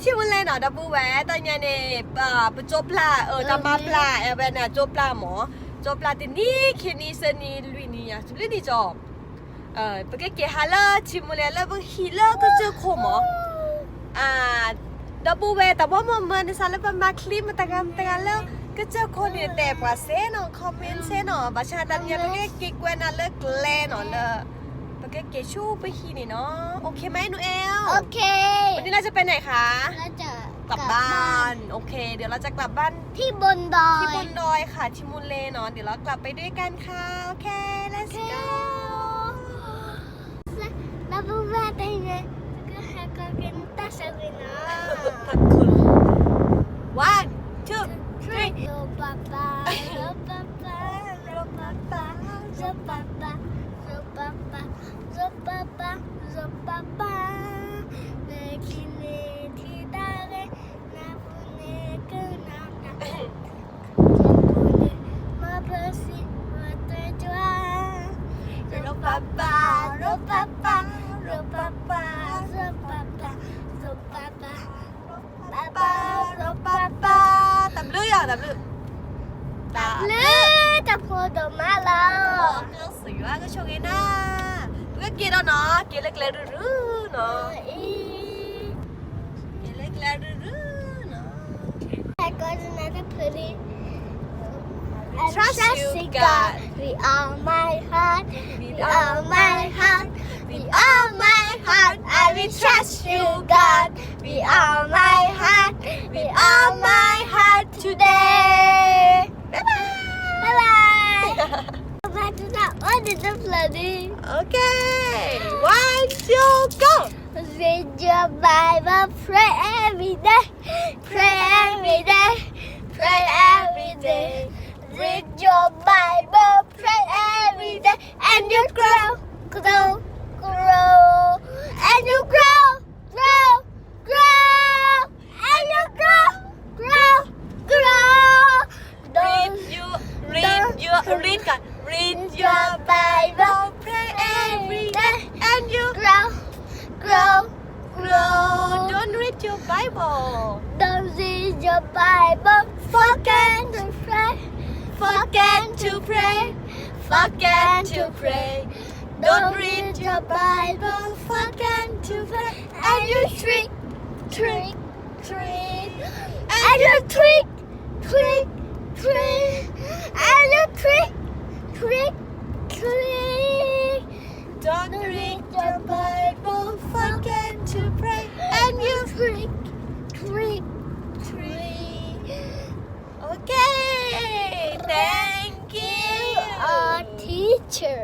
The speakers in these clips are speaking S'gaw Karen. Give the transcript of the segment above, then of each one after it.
ထံမူလဲၣ်နီၤ ဒီပုၢ်ဝဲၢ် တၢ်ညါန့ၣ် ပကၠိပျၢ် တၢ်မၤပျၢ် အဝဲန့ၣ်ကၠိပျၢ်မး, ကၠိပျၢ်တနံၤခံနံၤသၢနံၤလွံၢ်နံၤညါ တဘျုးနံၤကၠီ ပကက့ၤဟးလၢထံမူလဲၣ်လၢပဟံၣ်လၢကစၢၢ်ခိၣ်မး, ဒီပုၢ်ဝဲၢ် တၢ်ဘီမုၢ်မၢန့ၣ် စးလၢပမၤချံမတၤတဂၤမတၤတဂၤလၢ ကစၢၢ်ခိၣ်န့ၣ် တဲပှၤစ့နီၤ comment စ့နီၤ ဘၣ်ဆၣ်တၢ်နံၤပကက့ၤကွဲးနၤလၢကျဲနီၤ လၢ ပကက့ၤဆူပဟံၣ်န့ၣ်နီၤ OK ไหม หนูแอล วันนี้เราจะไปไหนคะ กลับบ้าน โอเค เดี๋ยวเราจะกลับบ้านที่บนดอยค่ะ ที่มูลเลเนาะ เดี๋ยวเรากลับไปด้วยกันค่ะ โอเค let's go ဒီပုၢ်ဝဲၢ် တဟါညါ ကဟဲက့ၤက့ၤတၢ်ဆၢက့ၤနီၤ One, two, three ရိပၤပၤ ရိပၤပၤ ရိပၤပၤ ရိပၤပၤ ရိပၤပၤ ရိပၤပၤ နထံၣ်န့ၢ်ထံၣ်တၢ်ဂ့ၤ နပူၤန့ၣ်ကနၣ်တၢ် နပူၤန့ၣ် မၤပၢၤဆံးမၤတၢ်ကွၢ် ရိပၤပၤ ရိပၤပၤ ရိပၤပၤ ရိပၤပၤ ရိပၤပၤ ပၤပၤ ရိပၤပၤ တၢ်ဘျုးယၤ တၢ်ဘျုး တၢ်ဘျုး တၢ်ဖိဒိၣ်မးလီၤ ကစၢ်ယွၤကဆိၣ်ဂ့ၤနၤ ပကက့ၤဒီးနီၤ က့ၤလၢကျဲရုရုနီၤ က့ၤလၢကျဲရုရုနီၤ I trust you, God, with all my heart, with all my heart, with all my heart. I will trust you, God, with all my heart, with all my heart today. Bye bye. Bye bye. Bye bye. Okay. One, two, go. Read your Bible, pray every day. Pray every day, pray every day. Read your Bible, pray every day, and you grow, grow, grow, and you grow, grow, grow, and you grow, grow, grow. Read your, read your, read ก่อน Read your Bible, pray every day, and you grow, grow, grow. Don't read your Bible. Don't read your Bible. Forget to pray. Forget to pray. Forget to pray. Don't read your Bible. Forget to pray. And you trick, trick, trick. And you trick, trick, trick. And you trick, trick, trick. Don't read your Bible, forget to pray, and you trick, trick, trick. Okay, thank you, our teacher.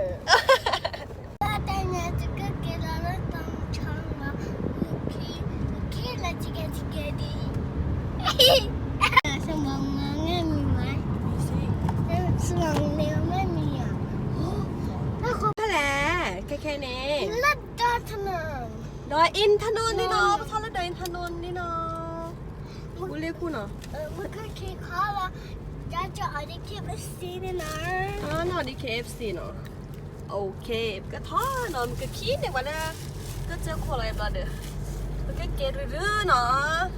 တၢ်တနံၤ ယကက့ၤလီၤလၢတီၤဆၢလီၤ ယခံ ယခံလၢယကဲယကဲဒံး စမီၤမၤငဲၢ်မံၤမး စမီၤမၤငဲၢ်မံၤဧါ ဖဲလဲၣ် ခဲခဲန့ၣ် လၢဒိးထနီၣ် ဒိး อินทนนท์ န့ၣ်နီၤ ပဆီလၢဒိး อินทนนท์ န့ၣ်နီၤ မူလ့ၢ်ခူၣ်နီၤ မူလ့ၢ်ခူၣ်နီၤ နအီၣ်ဒံး KFC နီၤ ပကထီၣ်နီၤ မ့ၢ်ကခံန့ၢ်ပှၤလၢ ကစၢၢ်ခိၣ်လီၤဘျီဒီး ပကကဲရုရုနီၤ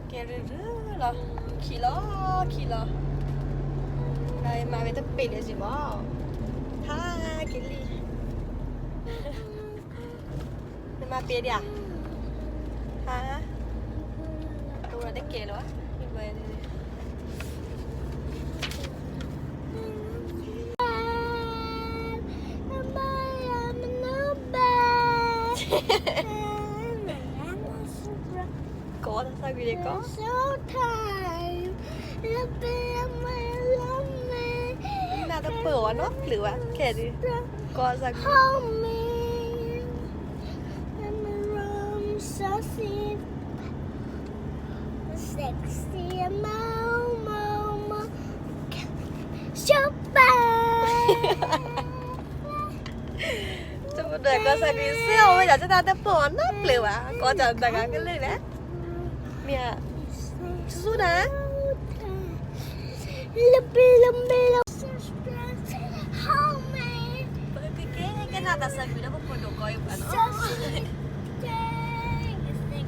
ကဲရုရုလီၤ ခံလီၤ ခံလီၤ မၤဝဲတပ့ၤလၢၤစ့ၢ်ကီး ထါက့ၤလံ နမၤပ့ၤဒံးဧါ ဟါ တကဲလီၤ ကိးသးကွံာ်ကီး နၢ်တပၢၢ်အီၤနီတဘျီဘၣ် ခဲဒုး ကိးသးကွံာ် Sexy, mama, mama, shoppa. တပဒိၣ်ကိးသးကွံာ်စ့ၢ် အဝဲဒၣ်တၢ်တပၢၢ်အီၤနီတဘျီဘၣ် ကိးတၢ်တဂၤကလုၢ်လဲၣ် မ့ၢ် ဆူၣ်ဆူၣ်နၤ လပံလမ့ၢ်လ ပကကဲကနၣ်တၢ်သးကွံာ်ဒီးပဖိဒိၣ်ကိးအံၤပှၤနီၤ Sexy,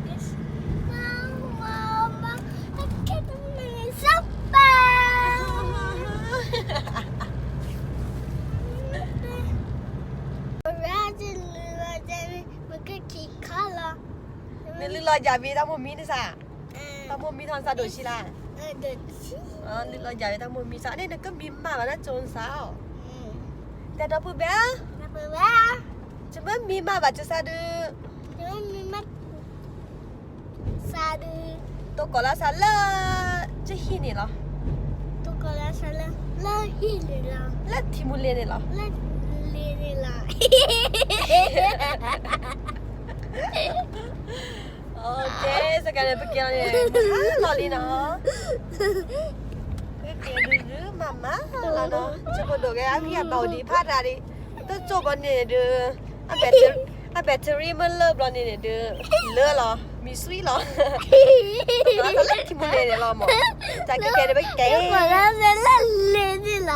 လီၤယၤဝံၤတၢ်မိၢ်မံနစး, တၢ်မိၢ်မံထီၣ်နစးဒိၣ်ဆံလါ, လီၤယၤဝံၤတၢ်မိၢ်မံစးန့ၣ် နကမံမးဘၣ်နကၠိနစးအီၤ, တဲဒီပုၢ်ဝဲၢ်, ယမ့ၢ်မံမးဘၣ်ကၠိစးဒုး, စးဒုး, တိကိးလၢစးလၢ, ကဟံၣ်န့ၣ်လီၤ, တိကိးလၢစးလၢ, လၢဟံၣ်န့ၣ်လီၤ, လၢထံမူလ့ၤန့ၣ်လီၤ, လၢထံမူလ့ၤန့ၣ်လီၤ. စကဲန့ၣ် ပကဲလီၤန့ၣ် မုၢ်ဟါလီၤလံနီၤ, ပကဲဒုးဒုးမၤမၤလီၤနီၤ, ကၠိဖိဒိၣ်ကဲအဂံၢ်အဘါအိၣ်ဒံးဖးတၢ်ဒံး, တကၠိဘျီန့ၣ်ဒုး, အ battery မ့ၢ်လၢဘျီန့ၣ်န့ၣ်ဒုး, လၢလီၤ, မံဆွံလီၤ, တလၢထံမူလ့ၤန့ၣ်လီၤမး, တၢ်ကကဲန့ၣ်ပကဲ, လၢလ့ၤန့ၣ်လီၤ.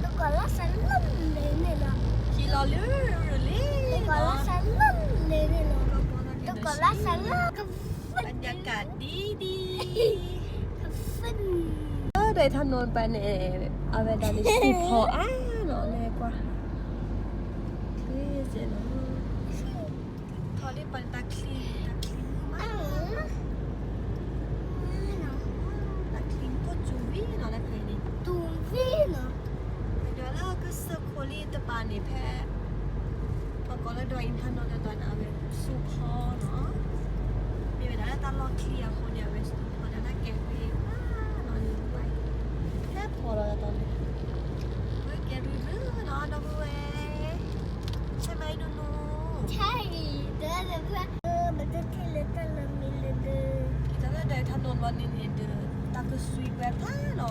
တကိးလၢစးလၢလ့ၤန့ၣ်လီၤ, ဟံၣ်လီၤလၢလ့ၤ, တကိးလၢစးလၢလ့ၤန့ၣ်လီၤ, တကိးလၢစးလၢကဖၢ, ဘၣ်ညါကးဒ်ဒ်, ကဖၢ, ဒီးထးနိပၢ်န့ၣ်, အဝဲဒၣ်န့ၣ် စူၤဖီအါနီၤ လဲၤကွၢ်, ထီၣ်လံပှၤန့ၣ် တၢ်ချံ, တၢ်ချံမုၢ်မး, တၢ်ချံခိၣ်စူၤဝံၤနီၤ လၢဖဲန့ၣ်, ဒီးလၢကစၢၢ်ခိၣ်လံတပၤန့ၣ်ဖဲ, ပကိးလၢဒီအံၤထးနိတတီၤန့ၣ် အဝဲစူၤဖီနီၤ, မ့ၢ်ဝဲဒၣ်လၢတၢ်လီၢ်ချံအဃိန့ၣ် အဝဲစူၤဖီဒီးတၢ်ကဲဝဲနီၤ, ဟဲဖီလီၤတတီၤန့ၣ်, ဝဲကဲရူၤရူၤနီၤ ဒီပုၢ်ဝဲၢ်, ဆဲမၤအံၤဒိၣ်နီၤ, ဆဲအံၤ, ဒီး တၢ်လၢဒီးထးနိဘျီန့ၣ်န့ၣ်ဒီး, တၢ်ကဆွံကွဲဖးနီၤ,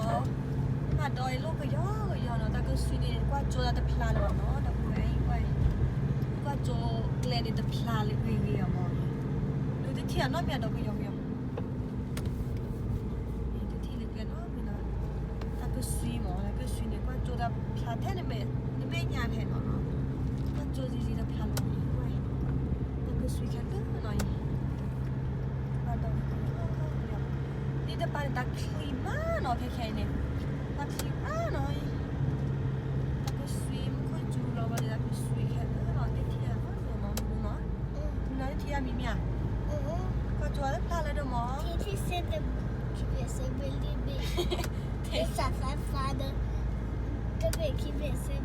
မ့ၢ်ဒီးအံၤလိၣ်ကယီကယီနီၤ, တၢ်ကဆွံန့ၣ် ကွၢ်ကၠိတၢ်တဖျါလၢၤဘၣ်နီၤ, ဒီပုၢ်ဝဲၢ်အံၤကွၢ်, ကွၢ်ကၠိကျဲန့ၣ်တဖျါလၢၤဂ့ၤဂ့ၤအီၤမး, ဒုးတထံၣ်အနီတမံၤဒီးကယီကယီ တထံၣ်လၢကျဲနီတမံၤနီၤ, တၢ်ကဆွံမး, တၢ်ကဆွံန့ၣ် ကွၢ်ကၠိတၢ်ဖျါထဲန့ၣ်မ့ၢ်, နမဲာ်ညါဖဲနီၤနီၤ, ကွၢ်ကၠိဆံးဆံးတဖျါလီၤ, တၢ်ကဆွံခဲလၢာ်နီၤအံၤ, ဘၣ်ဒီး, ဒ်တပၤန့ၣ် တၢ်ချံမးနီၤ ခဲခဲအံၤန့ၣ်, တၢ်ချံမးနီၤအံၤ, တၢ်ကဆွံမူခိၣ်စူၤလီၤဘၣ်န့ၣ် တၢ်ကဆွံခဲလၢာ်နီၤ, တထံၣ်အနီတမံၤနီၤ, မ့ၢ်နီၤ တထံၣ်အမံၤမ့ၢ်ဧါ, ကွၢ်ကၠိတဖျါလၢၤဒီးမး, ထံၣ်လၢတၢ်လၢၤဒီးနီၤ, ဘၣ်ဒီးက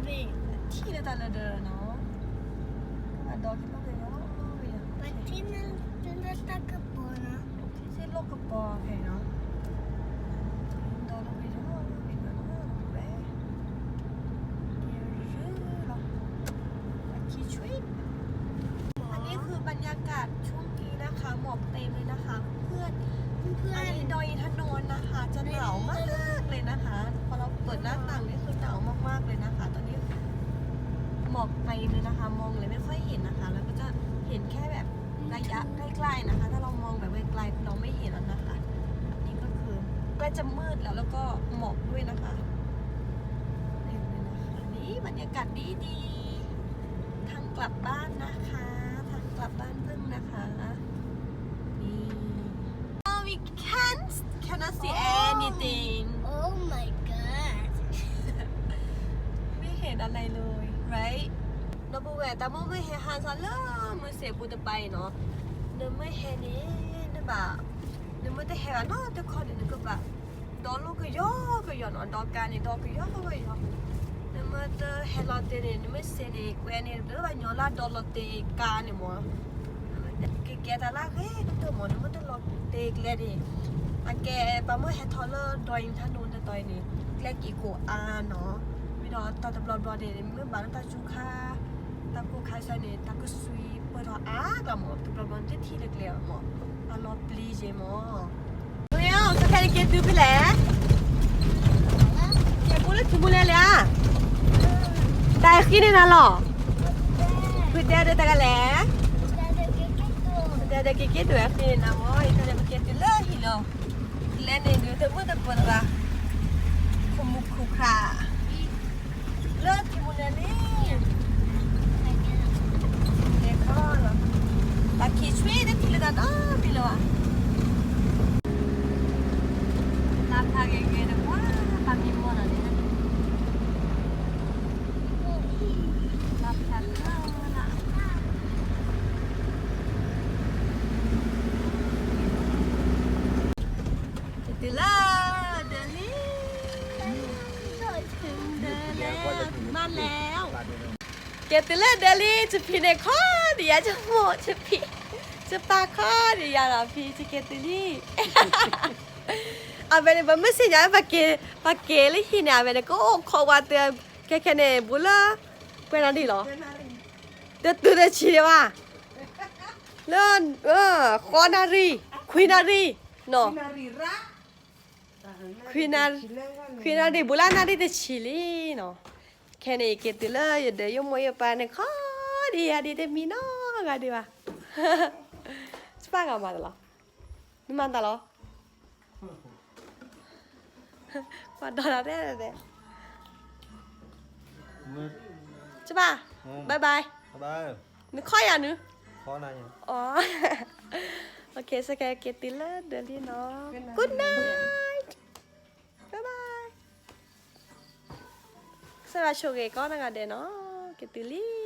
လီကလီ, ထံၣ်စ့လိာ်ကပီၤဖဲနီၤ, ဒီးလီၤကယီကယီနီၤ, ဝဲ, ကဲရူၤရူၤလီၤ, အခံဆွံ อันนี้คือบรรยากาศช่วงนี้นะคะ หมอกเต็มเลยนะคะเพื่อนๆ อันนี้ดอยอินทนนท์นะคะ จะหนาวมากเลยนะคะ พอเราเปิดหน้าต่างนี่คือหนาวมากๆเลยนะคะ ตอนนี้หมอกเต็มเลยนะคะ มองเลยไม่ค่อยเห็นนะคะ แล้วก็จะเห็นแค่แบบระยะใกล้ๆนะคะ ถ้าเรามองแบบไกลๆคือเราไม่เห็นแล้วนะคะ นี่ก็คือใกล้จะมืดแล้ว แล้วก็หมอกด้วยนะคะ นี่บรรยากาศดีๆ ทางกลับบ้านนะคะ ทางกลับบ้านเพิ่งนะคะ นี่ Oh, we can't, cannot see anything. Oh my god. ไม่เห็นอะไรเลย right? ဒီပုၢ်ဝဲၢ် တၢ်မိၣ်မ့ၢ်ဟဲဟးစးလၢမုၢ်စ့ၢ်ပူၤတပၤအံၤနီၤ, နမ့ၢ်ဟဲန့ၣ် နဘၣ်, နမ့ၢ်တဟဲဘၣ်နီတခီန့ၣ် နကဘၣ် ဒီလိာ်ကယီကယီနီၤ, ဒီကါန့ၣ် ဒီကယီကယီ, နမ့ၢ်တဟဲလီၤတဲာ်န့ၣ် နမ့ၢ်စ့ၢ်န့ၣ်ကွဲန့ၣ် လၢဘၣ်ညီလၢဒီလိာ်တဲာ်ကါန့ၣ်မး, ကကဲတၢ်လၢအဂ့ၤကတၢၢ်မး, နမ့ၢ်တလီၤတဲာ်ကျဲန့ၣ်, အကဲပှၤမ့ၢ်ဟဲထီၣ်လၢ ဒီအံၤထါနိၣ် တတီၤအံၤန့ၣ် ကျဲက့ၤကိးအါနီၤ, မ့ၢ်ဒီးတၢ်တဘျီဘျီန့ၣ် မ့ၢ်ဘၣ်လၢတၢ်စူၤခါ တၢ်ကိၢ်ခါဆၢန့ၣ် တၢ်ကဆွံပၢၢ်ထီၣ်အါကျါမး, တဘျီဘျီန့ၣ် တထံၣ်လၢကျဲအီၤမး, အလီၤပျံၤယဲမး. စကဲက့ၤတုၤဖဲလဲၣ်, ကဲပူလၢထံမူလဲလဲၣ်, တၢ်ဃံန့ၣ်နၤလီၤ, ဖုဒဲဒီးတဂၤလဲၣ်, ဖုဒဲဒီးက့ၤက့ၤတုၤဃံန့ၣ်နၤမး, ယကလဲၤပက့ၤတုၤလၢဟံၣ်လီၤ. လဲၤန့ၣ်ဒုး တမုာ်တပၢၢ်လၢၤဘၣ်, ခိၣ်မူခိၣ်ခါ, လၢထံမူလဲလံ, လဲၤခီလီၤ, တၢ်ခံဆွံတထံၣ်လၢတၢ်နီတမံၤလၢၤဘၣ်, လၢဖျါဂ့ၤဂ့ၤဒီး ပှၤပှၤမံမီၢ်နီၤန့ၣ်, လၢဖျါခါ လၢ Delhi ถึง Delhi มาแล้ว က့ၤတုၤလၢ Delhi တဖံးန့ၣ်ခီဒံးယၤ ယမိၢ်တဖံး ယပၢ်ခီဒံးယၤလီၤ ဖံ ယက့ၤတုၤလံ အဝဲန့ၣ် ပမုၢ်စံၣ်ညါ ပက့ၤလၢဟံၣ်န့ၣ် အဝဲန့ၣ် ကအိၣ်ခိးဝဲတုၤ ခဲခဲန့ၣ် ဘူးလၢ ပှဲၤနၣ်ရံၣ်လီၤ တတုၤတဆံးဒံးဘၣ် လၢ ဃိးနၣ်ရံၣ် ခွံနၣ်ရံၣ်နီၤ ခွံနၣ်ရံၣ် ဘူးလၢနၣ်ရံၣ်တဆံးလံနီၤ ခဲန့ၣ် ယက့ၤတုၤလၢယဒီးယမိၢ်ယပၢ်န့ၣ် ခီဒံးယၤဒံး တမံနီဂၤဒံးဘၣ် စပၢ်ဂၤမၤတၢ်လီၤ နမၤတၢ်လီၤ ပှၤဒီးတၢ်တဲတဲ စပၢ် bye bye နခီယၤနု အ okay စကဲက့ၤတုၤလၢ Delhi နီၤ good night bye bye စၢ်ဘၣ်ဆိၣ်ဂ့ၤကိးနဂၤဒဲးနီၤ က့ၤတုၤလံ